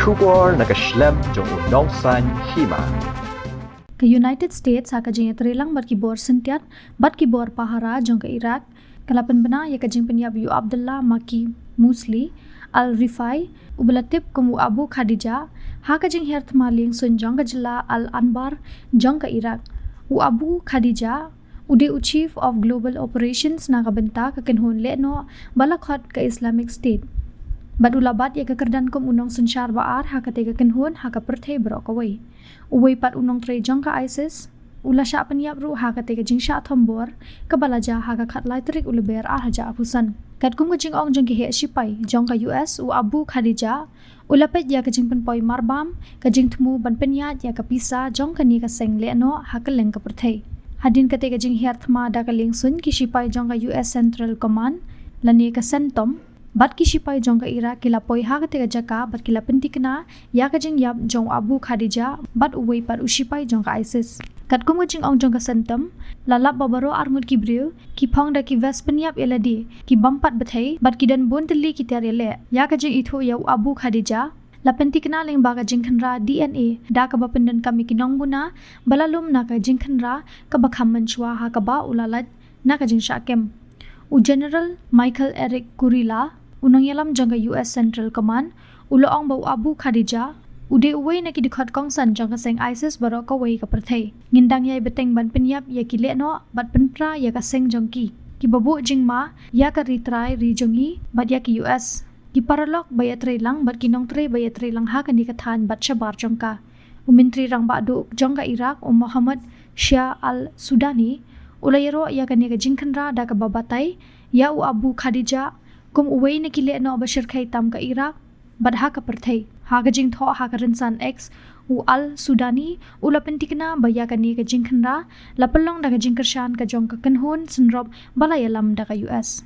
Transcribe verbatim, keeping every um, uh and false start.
Khubor na ka shlem jong u nongsaiñ hima. Ka United States ha ka jingïatreilang bad ki bor syntiat bad ki bor pahara jong ka Iraq ka la pynbna ïa ka jingpynïap ïa u Abdullah Maki Musli al-Rifai, uba la tip kum u Abu Khadija, ha ka jinghiar thma liengsuiñ jong ka jylla Al-Anbar jong ka Iraq. U Abu Khadija u dei u Chief of Global Operations na ka bynta ka kynhun lehnoh ba la khot ka Islamic State, bad u la bat ïa ka kyrdan kum u nongsynshar ba ar ha katei ka kynhun ha ka pyrthei baroh kawei. Uwei pat u nongtrei jong ka ISIS u la shah pynïap ruh ha katei ka jingshah thombor kaba la jia ha ka khatlai tarik u Lber ar hajar arphew san. Katkum ka jingong jong ki heh shipai jong ka US, u Abu Khadija u la peit ïa ka jingpynpoi marbam, ka jingthmu ban pynïaid ïa ka pisa jong kane ka seng lehnoh ha kylleng ka pyrthei. Hadien katei ka jinghiar thma da ka liengsuiñ, ki shipai jong ka US Central Command lane ka CENTCOM bad ki shipai jong ka Iraq ki la poi ha katei ka jaka bad ki la pynthikna ïa ka jingïap jong u Abu Khadija bad uwei pat u shipai jong ka ISIS. Katkum ka jingong jong ka CENTCOM, la lap ba baroh arngut ki briew ki phong da ki vest pynïap ïalade, ki bam pat bthei bad ki don bun tylli ki tiar ïaleh. Ïa ka jingithuh ïa u Abu Khadija la pynthikna lyngba ka jingkhynra DNA da kaba pyndonkam ïa ki nongbuna ba la lum na ka jingkhynra kaba kham mynshuwa ha kaba u la lait na ka jingshah kem. U General Michael Eric Kurilla, u nongïalam jong ka US Central Command, u la ong ba u Abu Khadija u dei uwei na ki dkhot kongsan jong ka seng ISIS baroh kawei ka pyrthei. Ngin dang ïai bteng ban pynïap ïa ki lehnoh bad pynpra ïa ka seng jong ki, kiba buh jingma ïa ka ri trai ri jong ngi bad ïa ki US, ki paralok ba ïatreilang bad ki nongtrei ba ïatreilang ha kane ka thaiñ bad shabar jong ka. U Myntri Rangbah Duh jong ka Iraq, u Mohammad Shia al-Sudani, u la ïaroh ïa kane ka jingkhynra da kaba batai ïa u Abu Khadija kum uwei na ki lehnoh ba shyrkhei tam ka Iraq bad ha ka pyrthei. Ha ka jingthoh ha ka rynsan X, u al-Sudani u la pynthikna ba ïa kane ka jingkhynra la pynlong da ka jingkyrshan ka jong ka kynhun synrop ba la ïalam da ka US.